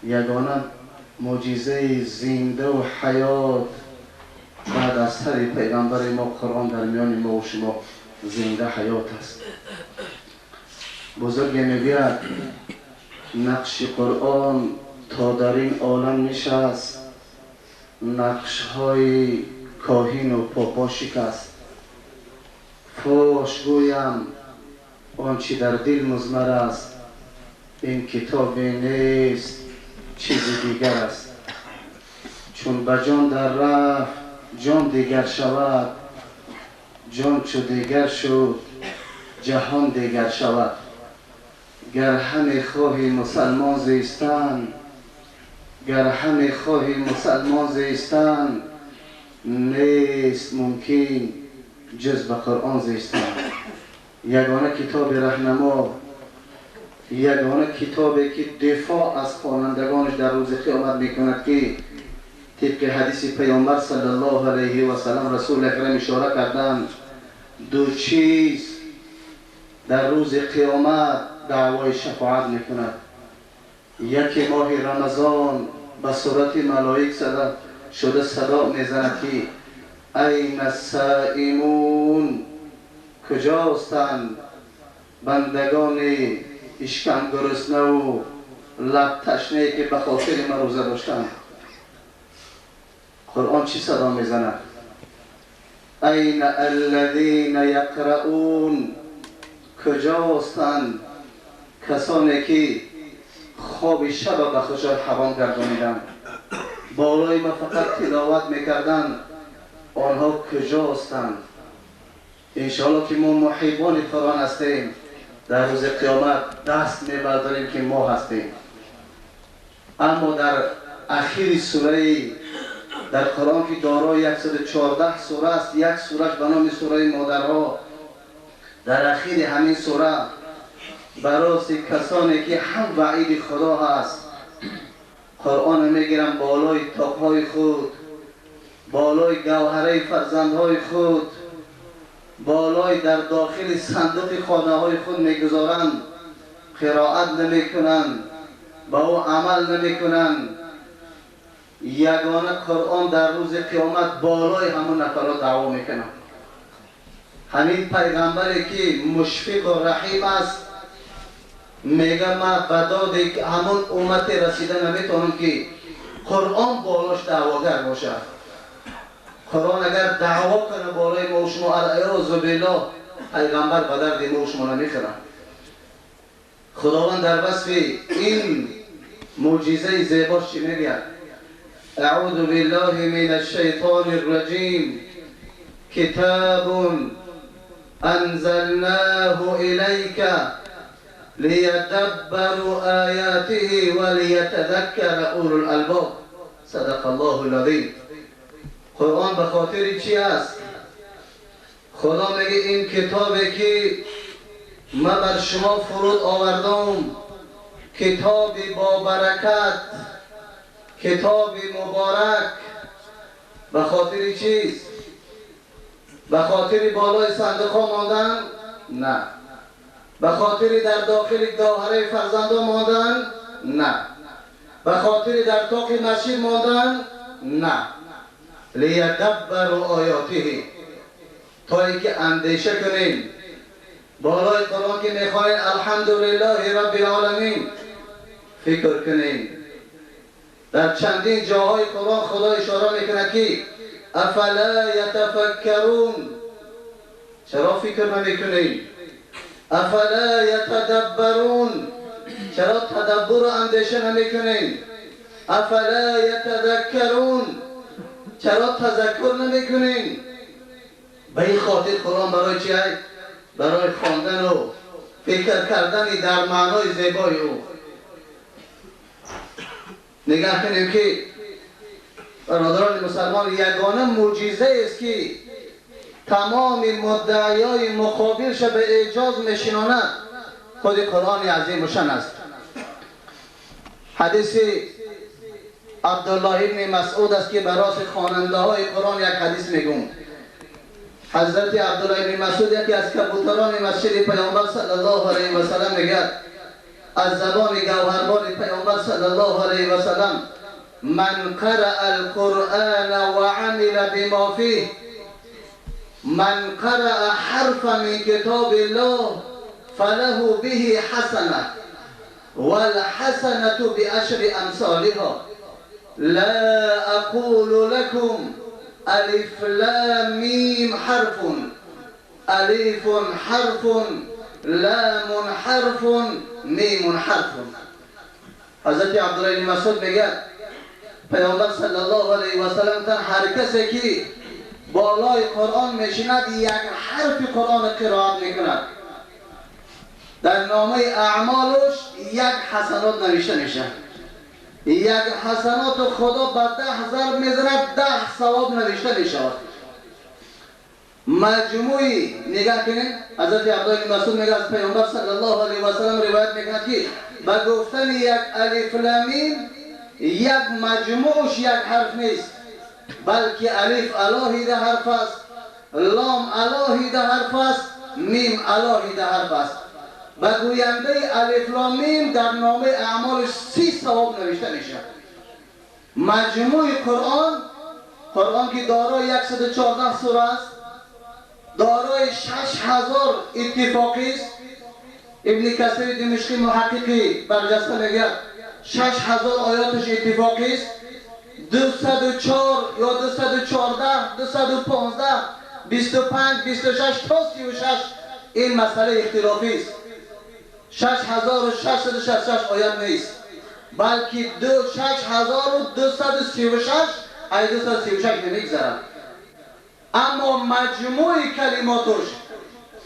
Ягона мӯъҷизаи зинда ва ҳаёт баъд аз сари паёмбари мо Қуръон дар миёни мо ва шумо зинда ҳаёт аст. Бузурге мегӯяд нақши Қуръон то дар ин олам нишаст, нақшҳои коҳин ва попо шикаст. Фош гӯям он чи дар дил музмар аст, ин китобе нест, чизи дигар аст. Чун ба ҷон дар рафт, ҷон дигар шавад, ҷон чу дигар шуд, ҷаҳон дигар шавад. Гар ҳаме хоҳӣ мусалмон зистан, гар ҳаме хоҳӣ мусалмон зистан, нест мумкин ҷуз ба Қуръон зистан. Ягона китоби раҳнамо, ягона китобе ки дифоъ аз хонандагонаш дар рӯзи қиёмат мекунад, ки тибқи ҳадиси паёмбар саллаллоҳу алайҳи васаллам расули акрам ишора карданд, ду чиз дар рӯзи қиёмат даъвои шафоат мекунад. Яке моҳи Рамазон ба сурати малоик шуда садо мезанад, ки айна саимун, куҷостанд бандагони ишкамгуруснаву лабташнае ки ба хотири ман рӯза доштанд. Қуръон чӣ садо мезанад? Айна аллазина яқраун, куҷостанд касоне ки хоби шаба ба худшон ҳаром гардониданд, болои ма фақат тиловат мекарданд, онҳо куҷостанд? Иншоалло ки мо муҳиббони Қуръон ҳастем, дар рӯзи қиёмат даст мебардорем, ки мо ҳастем. Аммо дар ахири сураи дар Қуръон, ки дорои 114 сура аст, як сураш ба номи сураи модарҳо, дар ахири ҳамин сура бароси касоне ки ҳам ваъиди Худо ҳаст, Қуръонро мегиранд болои тоқҳои худ, болои гавҳараи фарзандҳои худ, болои дар дохили сандуқи хонаҳои худ мегузоранд, қироат намекунанд, ба ӯ амал намекунанд. Ягона Қуръон дар рӯзи қиёмат болои ҳамон нафарро даъво мекунад. Ҳамин пайғамбаре ки мушфиқу раҳим аст, мега ман ба доди ҳамон уммате расида наметавонам, ки Қуръон болош даъвогар бошад. Қуръон агар даъво кунад болои мо шумо, алъиёзу биллоҳ, пайғамбар ба дарди мо шумо намехӯрад. Худованд дар васфи ин мӯъҷизаи зебош чӣ мегӯяд? Аъузу биллоҳи мин ашшайтони рраҷим. Китобун анзалнаху илайка лиядаббару оятиҳи ва лиятазаккара улул албоб. Садақа Аллоҳу л-азим. Қуръон ба хотири чӣ аст? Худо мегӯ ин китобе ки ман бар шумо фуруд овардам, китоби бобаракат, китоби муборак, ба хотири чист? Ба хотири болои сандуқҳо мондан? На. Ба хотири дар дохили гавҳараи фарзандон мондан? На. Ба хотири дар тоқи масҷид мондан? На. Лиядаббару оятиҳи, то ин ки андеша кунем. Болои Қуръон ки мехонем алҳамдулиллоҳи раббил оламин, фикр кунем. Дар чандин ҷоҳои Қуръон Худо ишора мекунад, ки афала ятафаккарун, чаро фикр намекунем? Афала ятадаббарун, чаро тадаббуру андеша намекунем? Афала ятазаккарун, чаро тазаккур намекунем? Ба ин хотир Қуръон барои чи? Барои хондану фикр кардани дар маънои зебои ӯ. Нигаҳ кунем, ки бародарони мусалмон, ягона мӯъҷизаест, ки тамоми муддаиёи муқобилша ба эъҷоз мешинонад, худи Қуръони азимушшан аст. Ҳадиси Абдуллоҳ ибни Масъуд аст, ки ба роси хонандаҳои Қуръон як ҳадис мегӯм. Ҳазрати Абдуллоҳ ибни Масъуд, яке аз кабутарони масҷиди паёмбар саллаллоҳу алайҳи васаллам, мегӯяд: از زبان گوهربار پیامبر صلی الله علیه و سلم: من قرأ القرآن وعمل بما فيه، من قرأ حرفا من کتاب الله فله به حسنة والحسنة بعشر امثالها. لا اقول لكم الف لام میم حرف، الف حرف، لام حرف، میم حرف. حضرت عبدالله بن مسعود میگه پیامبر صلی الله علیه و سلم هر کسی که بالای قرآن میشیند یک حرف قرآن قرائت میکند، در نامه اعمالش یک حسنات نوشته میشه. یک حسنات خدا به 10 ضرب میزند، 10 ثواب نوشته میشود. مجموعی نگاه کنید، حضرت عبدالله بن مسعود میگه از پیامبر صلی الله علیه و سلم روایت میکند که به گفتن یک الف لام میم یک مجموعش یک حرف نیست، بلکه الف علاهیده حرف است، لام علاهیده حرف است، میم علاهیده حرف است. به گوینده الف لام میم در نامه اعمالش 30 ثواب نوشته میشه. مجموع قرآن، قرآن که دارای 114 سوره است، دارای 6000 اتفاقی است. ابن کثیر دمشقی محققی برجسته میگه 6000 آیاتش اتفاقی است، 204 یا 214، 215، 25، 26 تا 36 این مسئله اختلافی است. 6666 آیات نیست، بلکه 6236 ای 236 نمیگذرد. اما مجموع کلماتش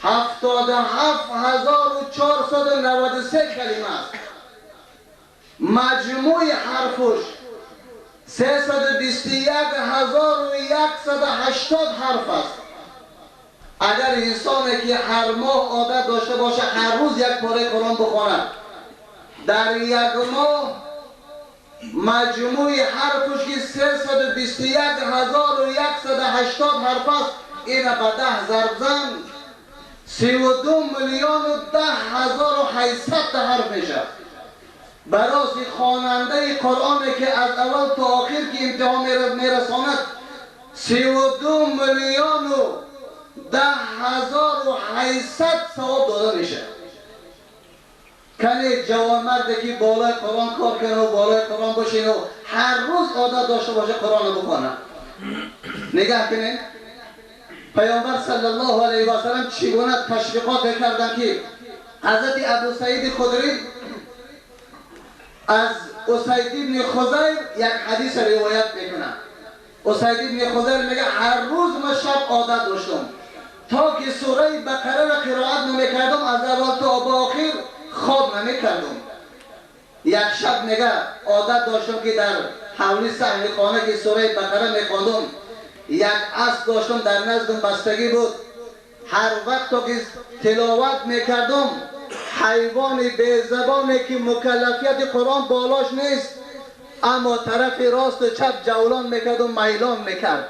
77493 کلمه است. مجموع حرفش 321180 حرف است. اگر انسانی که هر ماه عادت داشته باشه هر روز یک پاره قرآن بخواند، در یک ماه مجموع حرفش که 321180 حرف است، این به 10 ضرب زن 32,010,800 حرف میشه. برای خواننده قرآن که از اول تا آخر که امتحان میرساند 32,010,800 ثواب داده میشه. کنی جوانمردی که بالای قرآن کار کنه و بالای قرآن باشین و هر روز عادت داشته باشه قرآن رو بخوانه. نگاه کنین پیامبر صلی الله علیه و سلم چگونه تشویقات کردن که حضرت ابو سعید خدری از اسید ابن خضیر یک حدیث روایت میکنه. اسید ابن خضیر میگه هر روز من شب عادت داشتم تا که سوره بقره را قرائت نمیکردم از اول تا به آخر خواب نمیکردم. یک شب میگه عادت داشتم که در حولی صحن خانه که سوره بقره میخواندم، یک اسب داشتم در نزدم بستگی بود، هر وقت تا که تلاوت میکردم حیوان به زبانی که مکلفیت قرآن بالاش نیست اما طرف راست و چپ جولان میکرد و میلان میکرد،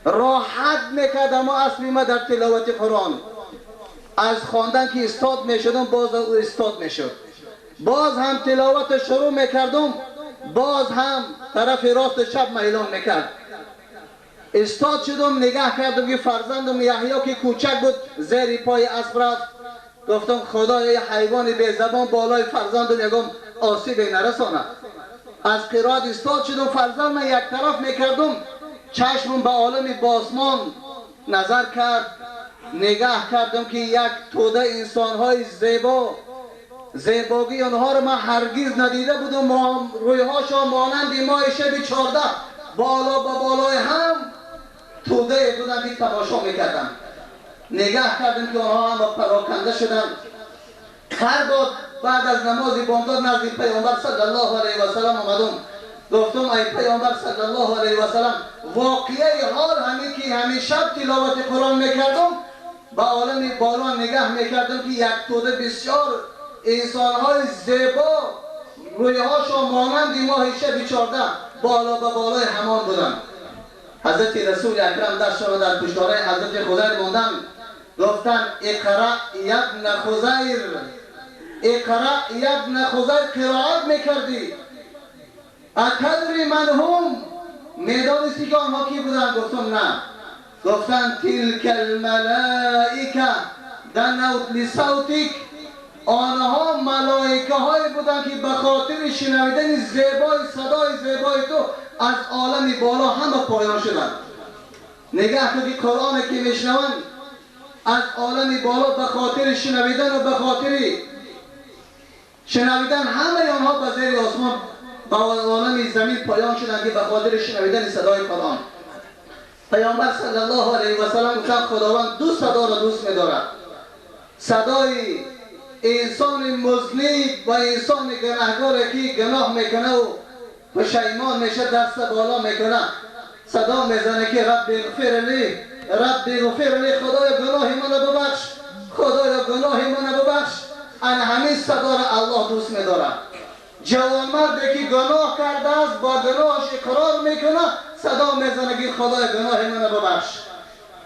راحت میکرد. اما اسبی ما در تلاوت قرآن از خواندن که استاد میشدم باز او استاد میشد، باز هم تلاوت شروع میکردم باز هم طرف راست و چپ میلان میکرد. استاد شدم نگاه کردم که فرزندم یحیی که کوچک بود زیر پای اسب رفت. گفتم خدایا یه حیوان به زبان بالای فرزندم یکم آسیب نرسانه. از قرائت استاد شدم، فرزندم یک طرف میکردم، چشمم به عالم باسمان نظر کرد، نگاه کردم که یک توده انسانهای زیبا، زیبایی آنها رو من هرگز ندیده بودم، رویهاشان مانند ماه شب 14 بالا به بالای هم توده بودن که تماشا میکردم. نگاه کردم که آنها هم پراکنده شدند. هر بار بعد از نماز بامداد نزد پیامبر صلی الله علیه و سلم آمدم، گفتم ای پیامبر صلی الله علیه و سلم، واقعه حال همین که همین شب تلاوت قرآن میکردم به عالم بالا نگاه میکردم که یک توده بسیار انسانهای زیبا رویهاشان مانند ماه شب 14 بالا به بالای همان بودند. حضرت رسول اکرم دستشان در پشتاره حضرت خضیر ماندن، گفتن اقرأ یا ابن خضیر، اقرأ ابن خزیر قرائت میکردی، اتدری من هم، میدانستی که آنها کی بودند؟ گفتم نه. گفتند تلک الملائکه دنوت لصوتک، آنها ملائکه های بودند که به خاطر شنیدن زیبای صدای زیبای تو از عالم بالا همه پایان شدند. نگه کن که قرآن که میشنوند از عالم بالا به خاطر شنیدن و به خاطر شنیدن همه آنها به زیر آسمان به عالم زمین پایان شدند که به خاطر شنیدن صدای قرآن. پیامبر صلی الله علیه و سلم گفت خداوند دو صدا را دوست می‌دارد، صدای انسان مذنب و انسان گناهکار که گناه میکنه و پشیمان میشه، دست بالا میکنه، صدا میزنه که رب اغفر لی، رب اغفر لی، خدایا گناه منو ببخش، خدایا گناه منو ببخش. ان همین صدا را الله دوست می‌دارد. جوانمردی که گناه کرده است با گناهش اقرار میکنه، صدا میزنه که خدای گناه منو ببخش.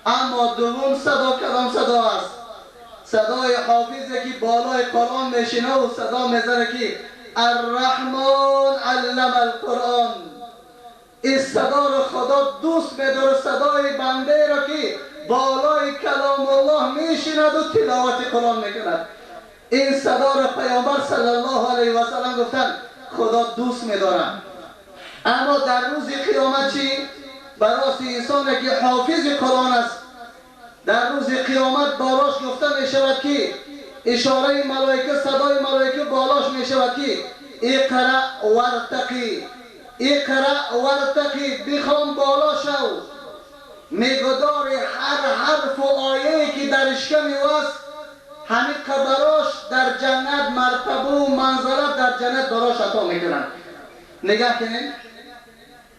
اما دوم صدا کدام صدا است؟ صدای حافظی که بالای قرآن میشینه و صدا میزنه که الرحمن علم القرآن. این صدا رو خدا دوست میداره، صدای بنده را که بالای کلام الله میشیند و تلاوت قرآن میکند. این صدا را پیامبر صلی الله علیه و سلم گفتن خدا دوست میدارد. اما در روز قیامت چی؟ براست انسانی که حافظ قرآن است، در روز قیامت بالاش گفته می شود که اشاره ملائکه، صدای ملائکه بالاش می شود که اقرأ وارتقی، اقرأ وارتقی، بخوان بالا شو. مقدار هر حرف و آیه که در شکم او است همین براش در جنت مرتبه و منزلت در جنت براش عطا میکنند. نگاه کنید،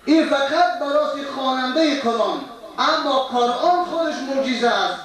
این فقط براش خواننده قرآن، اما قرآن خودش معجزه است.